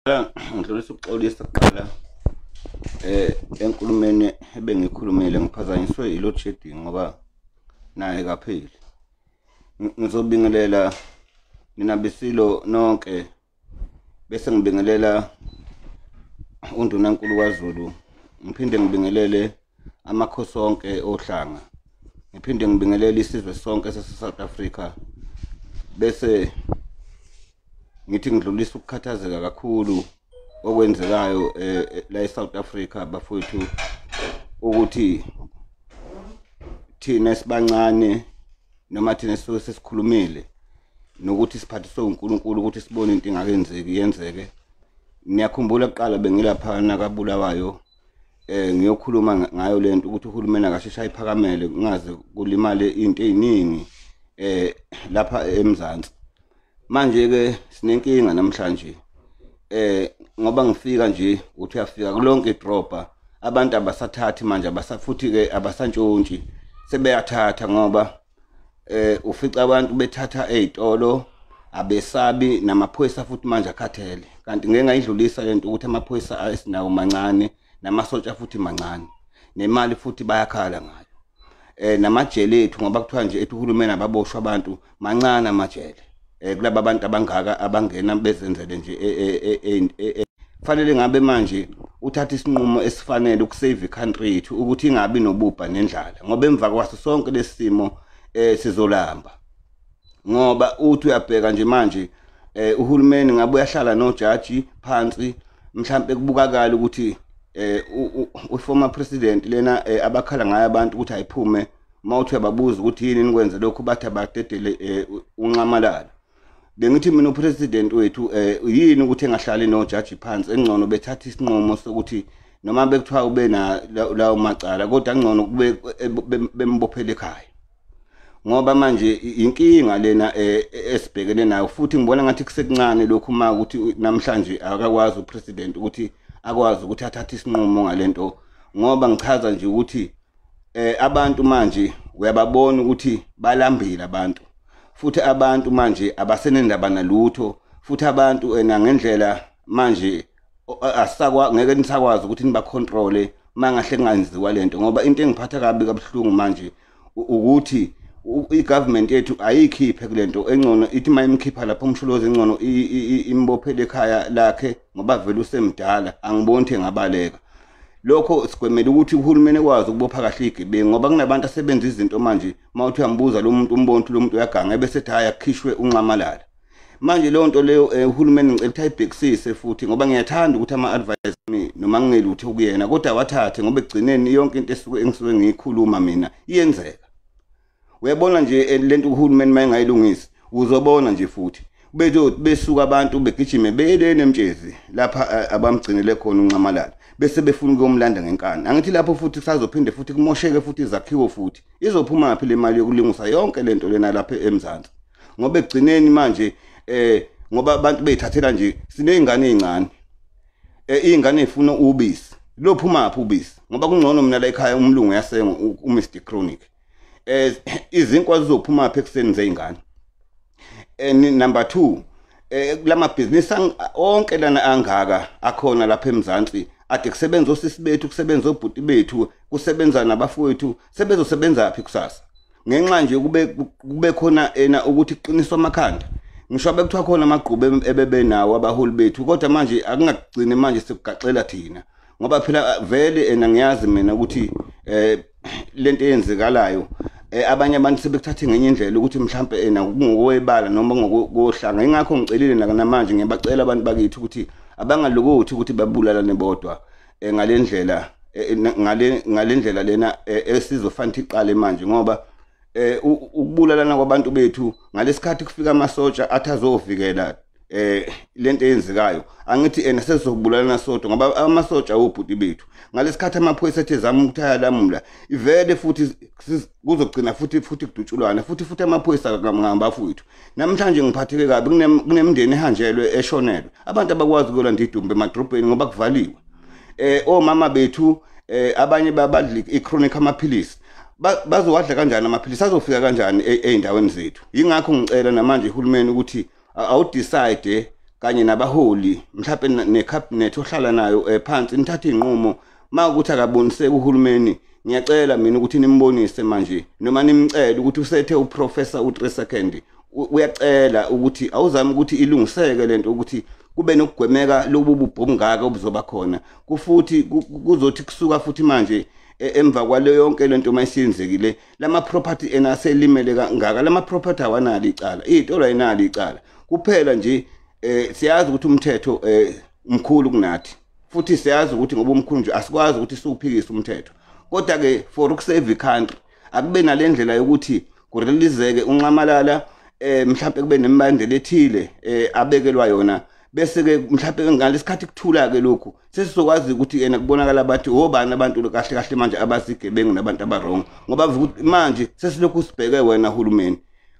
Ngidlulisa ukuxolisa kuqala enkulumeni ebengikhulumile, ngiphazanyiswe i-load shedding ngoba naye kapheli. Ngizobingelela nina beSilo nonke, bese ngibingelela uNdunankulu kaZulu, ngiphinde ngibingelele amakhosi onke ohlanga, ngiphinde ngibingelele isizwe sonke sase-South Africa, bese ngithi ngidlulisa ukukhathazeka kakhulu okwenzekayo la eSouth Africa bafowethu, ukuthi thina sibancane noma thina sisuke sesikhulumile nokuthi siphathiswe uNkulunkulu ukuthi sibone into ingakenzeki yenzeke. Niyakhumbula kuqala bengilapha nakabulawayo ngiyokhuluma ngayo lento ukuthi uhulumeni akasheshe ayiphakamele kungaze kulimale into eziningi lapha eMzansi. Manje ke sinenkinga namhlanje ngoba ngifika nje uthi uyafika kulonke idrobha, abantu abasathathi manje, abasafuthi ke abasantshontshi, sebeyathatha ngoba ufica abantu bethatha ezitolo, abesabi namaphoyisa futhi manje akhathele. Kanti ngeke ngayidlulisa lento ukuthi amaphoyisa esinawo mancane namasotsha futhi mancane, nemali futhi bayakhala ngayo, namajele ethu ngoba kuthiwa nje ethi uhulumeni ababoshwa abantu, mancane amajele kulaba abantu abangaka abangena bezenzele nje. Fanele ngabe manje uthatha isinqumo esifanele ukusave i-country yethu ukuthi ingabi nobubha nendlala, ngoba emva kwaso sonke lesimo sizolamba. Ngoba uthi uyabheka nje manje uhulumeni ngabe uyahlala nojaji phansi, mhlambe kubukakala ukuthi u-former president lena abakhala ngayo abantu ukuthi ayiphume, mawuthi uyababuza ukuthi yini nikwenze lokhu, bathi abadedele uNxamalala. Bengithi mina upresident wethu yini ukuthi engahlali nojaji phansi, engcono bethatha isinqumo sokuthi noma bekuthiwa ube na lawo macala, kodwa ngcono kube bembophele ekhaya, ngoba manje inkinga lena esibhekene nayo. Futhi ngibona ngathi kusekuncane lokhu uma ukuthi namhlanje akakwazi upresident ukuthi akwazi ukuthi athathe isinqumo ngalento, ngoba ngichaza nje ukuthi abantu manje uyababona ukuthi balambile abantu, futhi abantu manje abasenendaba nalutho, futhi abantu ena ngendlela manje asakwa ngeke nisakwazi ukuthi nibacontrole mangahle kunganziwa lento. Ngoba into engiphatha kabi kabuhlungu manje ukuthi i-government yethu ayikhiphe kulento, engcono ithi mayimkhipha lapho uMsholozi, engcono imbophele ekhaya lakhe ngoba vele usemdala, angiboni ukuthi engabaleka. Lokho sigwemela ukuthi uhulumeni ekwazi ukubopha kahle igebengu, ngoba kunabantu asebenza izinto manje mawuthi uyambuza lo muntu, umbona ukuthi lo muntu uyaganga, ebese ethi hhayi akukhishwe uNxamalala. Manje leyo nto leyo uhulumeni ngicela ukuthi ayibhekisise futhi, ngoba ngiyathanda ukuthi ama-advice ami noma ngingelutho kuyena, kodwa awathathe, ngoba ekugcineni yonke into esuke engisuke ngiyikhuluma mina iyenzeka. Uyabona nje lento uhulumeni mayengayilungisi, uzobona nje futhi besuka abantu begijime beyelene eMtshezi lapha abamgcinele khona uNxamalala, bese befuna ukuyomlanda ngenkani. Angithi lapho futhi kusazophinde futhi kumosheke futhi izakhiwo, futhi izophuma phi le mali yokulungisa yonke lento lena lapha eMzansi? Ngoba ekugcineni manje ngoba abantu beyithathela nje, siney'ngane ey'ncane, iy'ngane ey'funa ubisi, lophuma phi ubisi? Ngoba kungcono mina la ekhaya umlungu uyasenga u-Mr Chronic. Izinkwa zizophuma phi ekuseni zey'ngane? Number 2, kulamabhizinisi onke lana angaka akhona lapha eMzansi, ade kusebenza osisi bethu, kusebenza obhuti bethu, kusebenza nabafowethu, sebezosebenza phi kusasa? Ngenxa nje kube khona ena ukuthi kuqiniswa amakhanda. Ngisho bekuthiwa khona amagqubu ebebenawo abaholi bethu, kodwa manje akungagcini manje sikugaxela thina, ngoba phela vele ena ngiyazi mina ukuthi lento eyenzekalayo abanye abantu sebekuthathe ngenye indlela ukuthi mhlambe ena kungokwebala noma ngokohlanga. Ingakho ngicelile namanje ngiyabacela abantu bakithi ukuthi abangalokothi ukuthi babulalane bodwa ngalendlela ngalendlela lena esizofanele iqale manje, ngoba ukubulalana kwabantu bethu ngalesikhathi kufika amasotsha athi azovikela lento eyenzekayo, angithi ena sezobulalana sodwa, ngoba amasotsha awobhuti bethu. Ngalesikhathi amaphoyisa ethe zama ukuthi ayalamula, ivele futhi kuzogcina futhi kudutshulwana futhi amaphoyisa ngabafowethu. Namhlanje ngiphatheke kabi, kunemindeni ehanjelwe eshonelwe, abantu abakwazi ukuyolanda idumbe emadrobheni ngoba kuvaliwe. Omama bethu abanye babadla i-chronic amaphilisi, bazowadla kanjani amaphilisi, azofika kanjani ey'ndaweni zethu? Yingakho ngicela namanje uhulumeni ukuthi awudecide kanye nabaholi mhlawumbe necabinet ohlala nayo phansi nithathe inqumo. Makuthi akaboniseke uhulumeni, ngiyacela mina ukuthi nimbonise manje noma nimcele ukuthi usethe uprofessor u3 second uyacela ukuthi awuzame ukuthi ilungiseke lento ukuthi kube nokugwemeka lobu bubhongaka obuzoba khona. Kufuthi kuzothi kusuka futhi manje emva kwaleyo yonke lento mayisenzekile lama property enaselimele kangaka, lama property awanalo icala, izitolo ayinalo icala kuphela nje. Siyazi ukuthi umthetho mkhulu kunathi, futhi siyazi ukuthi ngoba umkhulu nje asikwazi ukuthi siwuphikise umthetho, kodwa ke for ukusave icountry akube nalendlela yokuthi kurelizeke unxamalala, mhlawumbe kube nemibandela ethile abekelwa yona, bese ke mhlawumbe ngalesikhathi kuthula ke lokhu sesizokwazi ukuthi yena kubonakala abathi obani abantu kahle kahle manje abazigebengu nabantu abarong, ngoba manje sesilokhu sibheke wena hulumeni,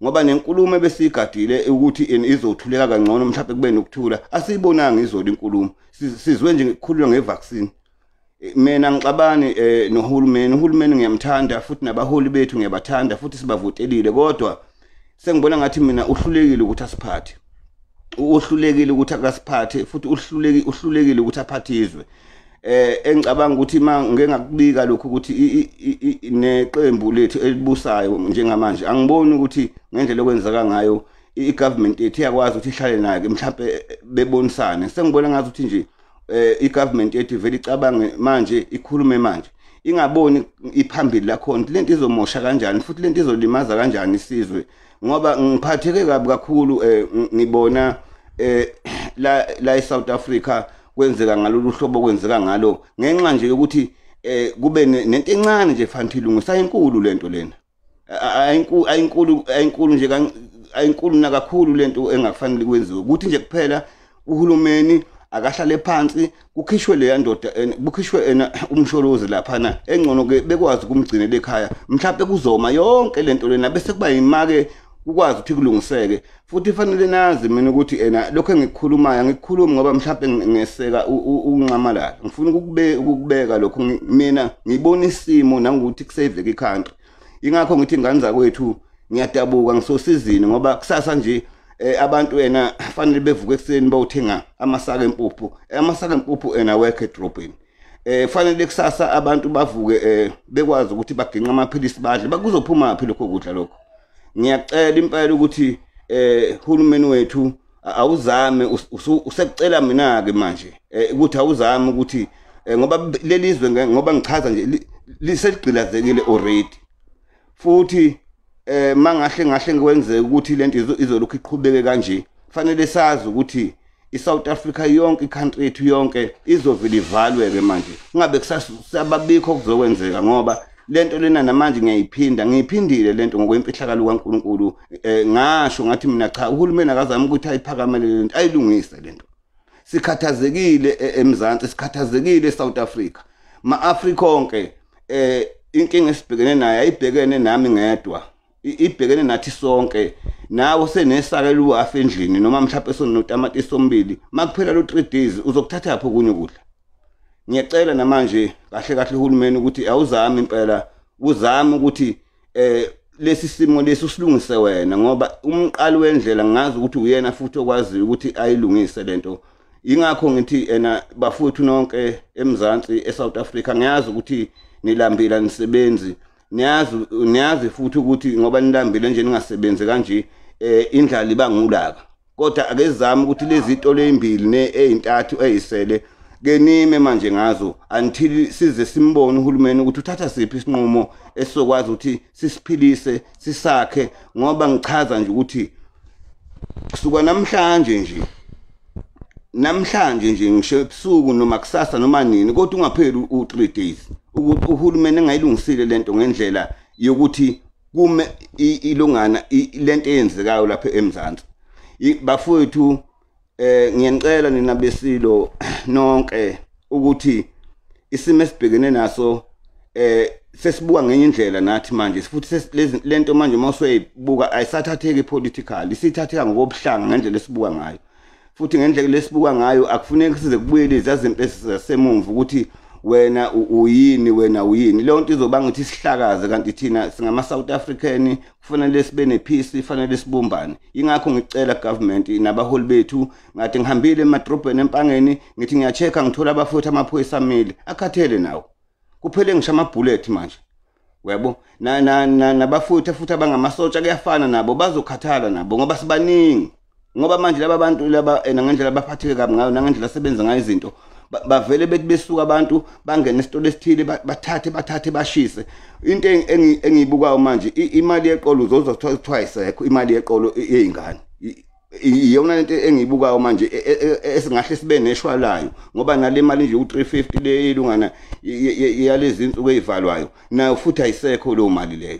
ngoba nenkulumo ebesigadile ukuthi izothuleka kangcono mhlawumbe kube nokuthula asiyibonanga izolo inkulumo, sizwe nje ngikukhulunywa ngevaccine. Mina ngixabani nohulumeni, uhulumeni ngiyamthanda futhi nabaholi bethu ngiyabathanda futhi sibavotelile, kodwa sengibona ngathi mina uhlulekile ukuthi asiphathe, uhlulekile ukuthi akasiphathe, futhi uhlulekile ukuthi aphathe izwe. Engicabanga ukuthi ngeke ngakubika lokhu ukuthi neqembu lethu elibusayo njengamanje angiboni ukuthi ngendlela okwenzeka ngayo i-government yethu iyakwazi ukuthi ihlale nayo mhlawumbe bebonisane. Sengibona ngathi ukuthi nje i-government yethu vele icabange manje, ikhulume manje, ingaboni iphambili lakhona lento izomosha kanjani futhi lento izolimaza kanjani isizwe, ngoba ngiphatheke kabi kakhulu ngibona la eSouth Africa kwenzeka ngalolu hlobo kwenzeka ngalo, ngenxa nje yokuthi kube nento encane nje fanele ilungisa ayinkulu lento lena, ayinkulu nje, ayinkulu nakakhulu lento engakufanele kwenziwe. Ukuthi nje kuphela uhulumeni akahlale phansi kukhishwe leya ndoda, kukhishwe ena umsholozi laphana engcono ke bekwazi ukumgcinela ekhaya, mhlawumbe kuzoma yonke lento lena bese kuba yimake ukwazi ukuthi kulungiseke. Futhi fanele nazi mina ukuthi ena lokho engikukhulumayo ngikukhuluma ngoba mhlawumbe ngeseka unxamalala, ngifuna ukubeka lokho mina ngibona isimo nangokuthi kusave icountry. Ingakho ngithi ingane zakwethu ngiyadabuka ngisosizini, ngoba kusasa nje abantu ena fanele bevuke ekuseni bawuthenga amasaka empuphu, amasaka empuphu ena work edrobheni. Fanele kusasa abantu bavuke bekwazi ukuthi baginqa amaphilisi badle, bakuzophuma phi lokho kudla lokho. Ngiyacela impela ukuthi hulumeni wethu awuzame, usekucela mina ke manje ukuthi awuzame ukuthi ngoba lelizwe ngoba ngichaza nje liseligqilazekile already, futhi mangahle ngahle ngikwenzeke ukuthi lento izolokhu iqhubeke kanje, fanele sazi ukuthi iSouth Africa yonke, icountry yethu yonke izovela ivalwe ke manje, kungabe kusababikho kuzokwenzeka, ngoba lento lena namanje ngiyayiphinda, ngiyiphindile lento ngokwemfihlakalo kaNkuluNkulu. Ngasho ngathi mina cha, uhulumeni akazama ukuthi ayiphakamele lento, ayilungise lento. Sikhathazekile eMzansi, sikhathazekile eSouth Africa, ma-Afrika onke. Inkinga esibhekene nayo ayibhekene nami ngedwa, ibhekene nathi sonke. Nawe senesaka eluhafu endlini noma mhlawumbe sonotamatisi ombili, makuphela lo 3 days uzokuthatha lapho kunye ukudla. Ngiyacela namanje kahle kahle uhulumeni ukuthi awuzame impela, uzame ukuthi lesi simo lesi usilungise wena, ngoba umqali wendlela ngazi ukuthi uyena futhi okwazi ukuthi ayilungise lento. Ingakho ngithi ena bafowethu nonke eMzansi eSouth Africa, ngiyazi ukuthi nilambile nisebenzi, niyazi futhi ukuthi ngoba nilambile nje ningasebenzi kanje indlala ibangulaka, kodwa akezame ukuthi lezi zitolo ezimbili nezintathu ezisele ke nime manje ngazo until size simbone uhulumeni ukuthi uthatha siphi isinqumo esizokwazi ukuthi sisiphilise sisakhe. Ngoba ngichaza nje ukuthi kusuka namhlanje nje ngisho ebusuku noma kusasa noma nini, kodwa ungapheli u3 days ukuthi uhulumeni engayilungisile lento ngendlela yokuthi kume ilungana lento eyenzekayo lapha eMzansi. Bafowethu ngiyanicela nina besilo nonke ukuthi isimo esibhekene naso sesibuka ngenye indlela nathi manje, futhi lento manje mawusoyibuka ayisathatheki political, isithatheka ngokobuhlanga ngendlela esibuka ngayo. Futhi ngendlela lesibuka ngayo akufuneki size kubuyele izinto ezasemumva ukuthi Wena uyini, wena uyini? Leyo nto izobanga ukuthi sihlakaze, kanti thina singama South African, kufanele sibe nepeace, kufanele sibumbane. Ingakho ngicela government nabaholi bethu, ngathi ngihambile emadrobheni empangeni, ngithi ngiya-check-a, ngithola abafowethu amaphoyisa amile akhathele nawo, kuphele ngisho ama-bullet manje, uyabo. Nabafowethu futhi abangamasotsha kuyafana nabo, bazokhathala nabo ngoba sibaningi, ngoba manje laba bantu laba ngendlela abaphatheke kabi ngayo nangendlela asebenza ngayo izinto, bavele bethi besuka abantu bangene esitolo esithile, bathathe bashise. Into engiyibukayo manje, imali yeqolo uzozwa kuthiwa ayisekho, imali yeqolo yey'ngane iyona lento engiyibukayo manje esingahle sibe neshwa layo, ngoba nale mali nje u-350 le ilungana yalezi insuku ezivalwayo nayo futhi ayisekho leyo mali leyo.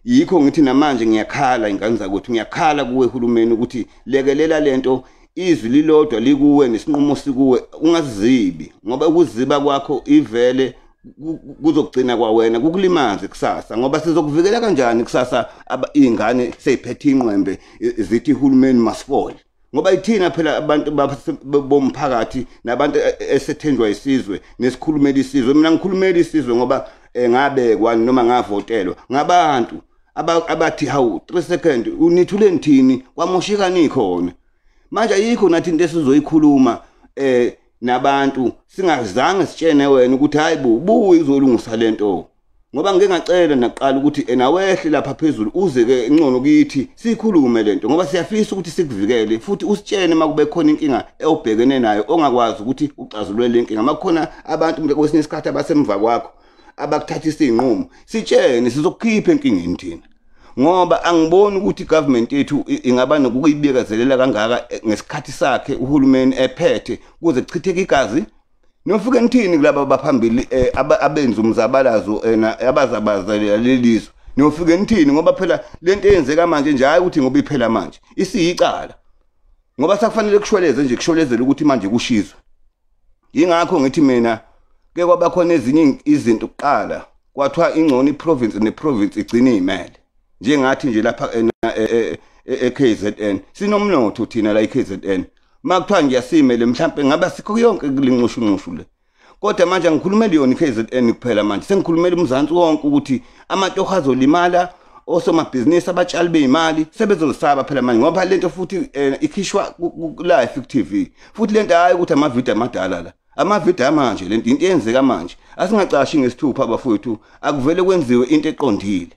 Yikho ngithi namanje ngiyakhala ingane zakwethu, ngiyakhala kuwe uhulumeni ukuthi lekelela lento, izwi lilodwa likuwe nesinqumo sikuwe, ungazizibi, ngoba ukuziba kwakho ivele kuzogcina kwawena kukulimaze kusasa, ngoba sizokuvikela kanjani kusasa iy'ngane sey'phethe inqwembe zithi uhulumeni must fall? Ngoba ithina phela abantu bomphakathi nabantu esethenjwa isizwe nesikhulumela isizwe. Mina ngikhulumela isizwe ngoba ngabekwa noma ngavotelwa ngabantu abathi hawu 3 second unithule nithini, kwamosheka nikhona. Manje ayikho nathi into esizoyikhuluma nabantu singazange sitshene wena ukuthi hayi bo, buye uzolungisa lento, ngoba ngike ngacela naqala ukuthi enawehle lapha phezulu uze ke ingcono kithi sikhulume lento, ngoba siyafisa ukuthi sikuvikele futhi usitshene makube khona inkinga obhekene nayo ongakwazi ukuthi uxazulule le nkinga. Makukhona abantu kwesinye isikhathi abasemva kwakho abakuthathisa izinqumo, sitshene, sizokukhipha enkingeni thina, ngoba angiboni ukuthi igovernment yethu ingaba nokuyibikezelela kangaka ngesikhathi sakhe uhulumeni ephethe kuze kuchitheke igazi. Nofike nithini kulaba abaphambili abenza umzabalazo abazabazelela lelizwe? Nofike nithini? Ngoba phela lento eyenzeka manje nje hayi ukuthi ngoba iphela manje isiyicala, ngoba sakufanele kushweleze nje, kushwelezele ukuthi manje kushizwe. Yingakho ngithi mina ke kwaba khona ezinye izinto kuqala, kwathiwa ingcono iprovince neprovince igcine imele, njengathi nje lapha e-KZN sinomnotho thina la e-KZN, makuthiwa ngiyasimele mhlambe ngabe sikho yonke kulinxushunxushu le. Kodwa manje angikhulumeli yona i-KZN kuphela, manje sengikhulumela umzansi wonke ukuthi amatoho azolimala, osomabhizinisi, abatshali beyimali sebezosaba phela manje, ngoba lento futhi ikhishwa live ku-TV futhi lento hayi ukuthi amavidiyo amadala la, amavidiyo amanje, lento into eyenzeka manje. Asingacashi ngesithupha abafowethu, akuvele kwenziwe into eqondile.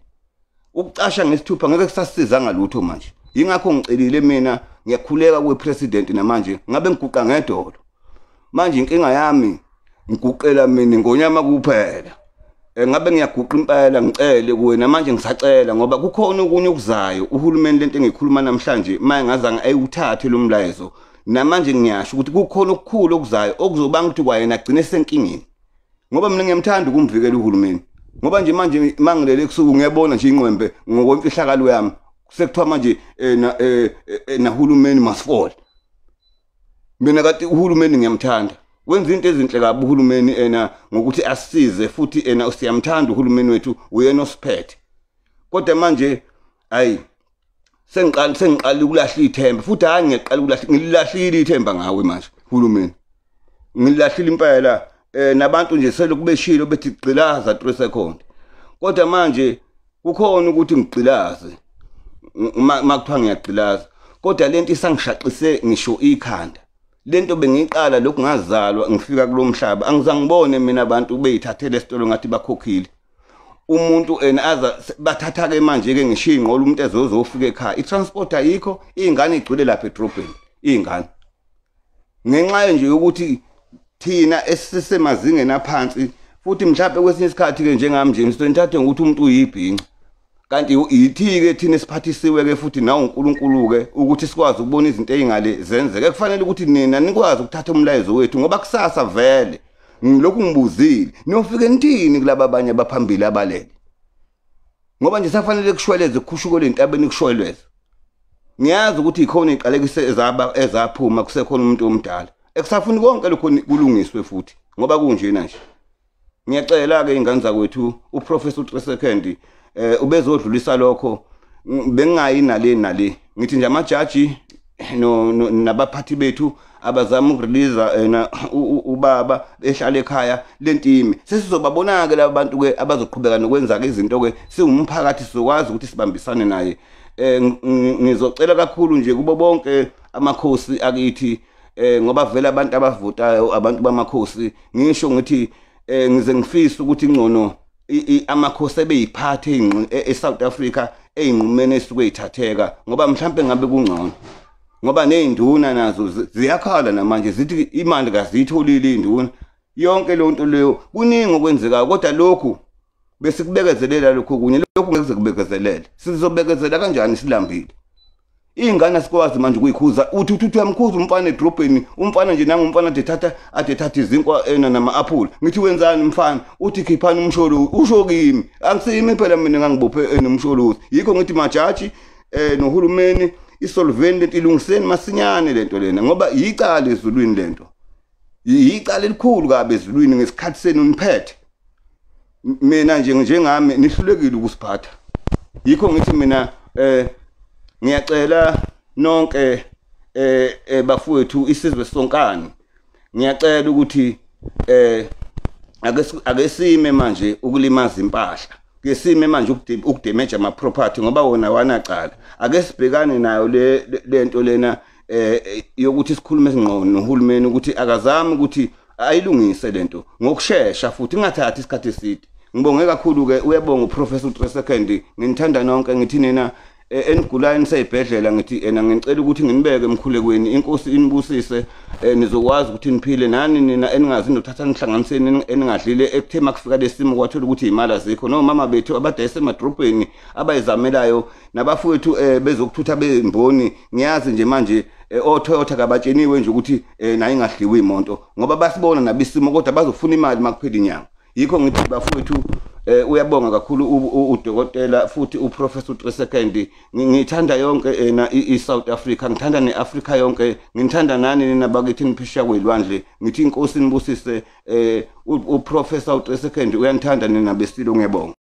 Ukucasha ngesithupha ngeke kusasisiza ngalutho manje. Yingakho ngicelile mina, ngiyakhuleka kuwe-president namanje, ngabe ngiguqa ngedolo manje. Inkinga yami ngiguqela mina ngonyama kuphela, ngabe ngiyaguqa impela ngicele kuwe namanje, ngisacela, ngoba kukhona okunye okuzayo uhulumeni. Lento engikhuluma namhlanje maye ngazange ayiwuthathe lo mlayezo, namanje ngiyasho ukuthi kukhona okukhulu okuzayo okuzobanga ukuthi kwayena agcine senkingeni, ngoba mina ngiyamthanda ukumvikela uhulumeni, ngoba nje manje mangilele ebusuku ngiyabona nje inqwembe ngokwemfihlakalo yami sekuthiwa manje nahulumeni must fall. Mina kati uhulumeni ngiyamthanda, wenza into ezinhle kabi uhulumeni ena ngokuthi asisize, futhi ena siyamthanda uhulumeni wethu, uyena osiphethe. Kodwa manje ayi sengiqala ukulahla ithemba futhi, hayi ngiyaqala ukulahla, ngililahlile ithemba ngawe manje uhulumeni, ngililahlile impela. Nabantu nje selokhu beshilo bethi gqilaza 3 second, kodwa manje kukhona ukuthi ngigqilaze makuthiwa ngiyagqilaza, kodwa lento isangishaqise ngisho ikhanda. Lento bengiyiqala lokhu ngazalwa ngifika kulo mhlaba, angizange ngibone mina abantu beyithathele esitolo ngathi bakhokhile umuntu ena aza bathatha ke manje ke ngisho inqola umuntu ezozofika ekhaya, i-transport ayikho, izingane igcwele lapha edrobheni izingane, ngenxa nje yokuthi thina esisemazingeni aphansi. Futhi mhlawumbe kwesinye isikhathi ke njengami nje ngisithathe ngokuthi umuntu uyibhinca, kanti yithi-ke thina esiphathisiwe ke futhi nawo uNkulunkulu-ke ukuthi sikwazi ukubona izinto ey'ngale zenzeke. Kufanele ukuthi nina nikwazi ukuthatha umlayezo wethu, ngoba kusasa vele ngilokhu ngibuzile niyofike nithini kulaba abanye abaphambili abalele, ngoba nje safanele kushweleze kukhushuke le ntabeni kushweleze. Ngiyazi ukuthi ikhona iqalekise ezaba ezaphuma kusekhona umuntu omdala ekusafuni konke lokho kulungiswe futhi, ngoba kunjena nje. Ngiyacela-ke ingane zakwethu, uProfessor u-3 second ubezodlulisa lokho, bengingayi nale nale, ngithi nje amajaji nabaphathi bethu abazama ukurelease yena ubaba ehlala ekhaya lentimi. Sesizobabona ke laba bantu ke abazoqhubeka nokwenza ke izinto ke siwumphakathi, sizokwazi ukuthi sibambisane naye. Ngizocela kakhulu nje kubo bonke amakhosi akithi, ngoba vele abantu abavotayo abantu bamakhosi, ngisho ngithi ngize ngifisa ukuthi ngcono amakhosi ebeyiphathe eSouth Africa eyinqumene esuke eyithatheka, ngoba mhlambe ngabe kungcono, ngoba nezinduna nazo ziyakhala namanje zithi imali kazitholile induna. Yonke lonto leyo kuningi okwenzekayo, kodwa lokhu besikubekezelela lokhu kunye, lokhu ngeke kubekezelele. Sizobekezela kanjani silambile? Ingane asikwazi manje ukuyikhuza. Uthi uthi uyamkhuza umfana edrobheni, umfana nje nangu umfana ade thatha izinkwa ena nama-aphula. Ngithi wenzani mfana? Uthi khiphani umsholozi. Usho kimi, angisimi phela mina ngangibophe nomsholozi. Yikho ngithi majaji nohulumeni, isolveni lento, ilungiseni masinyane lento lena, ngoba yicala ezulwini lento, yicala elikhulu kabi ezulwini ngesikhathi senu niphethe. Mina nje njengami nihlulekile ukusiphatha. Yikho ngithi mina ngiyacela nonke bafowethu, isizwe sonkani, ngiyacela ukuthi ake sime manje ukulimaza impahla, ke sime manje ukudamage ama property, ngoba wona wanacala. Ake sibhekane nayo le lento lena yokuthi sikhulume ngqo nohulumeni ukuthi akazami ukuthi ayilungise lento ngokusheshsha, futhi ingathathi isikhathi eside. Ngibonge kakhulu ke, uyabonga uProfessor 3 Second. Nginithanda nonke. Ngithi nina enigulayo niseyibhedlela, ngithi ena ngicela ukuthi nginibeke emkhulekweni, inkosi inibusise, nizokwazi ukuthi niphile. Nani nina eningazi nothatha nihlanganiseni eningadlile, ekuthe makufika lesimo kwathola ukuthi imali azikho, nomama bethu abadayisa emadrobheni abayizamelayo, nabafowethu bezokuthutha bemboni, ngiyazi nje manje oToyota kabatsheniwe nje ukuthi nayo ingadliwa imoto, ngoba basibona nabisimo, kodwa bazofuna imali makuphela inyanga. Yikho ngithi bafowethu, uyabonga kakhulu udokotela futhi uProfessor 3 Second. Ngithanda yonke ena iSouth Africa, ngithanda neAfrica yonke, ngithanda nani nina bakithi niphesheya kwelwandle. Ngithi inkosi nibusise. uProfessor 3 Second uyanithanda nina besilo, ngiyabonga.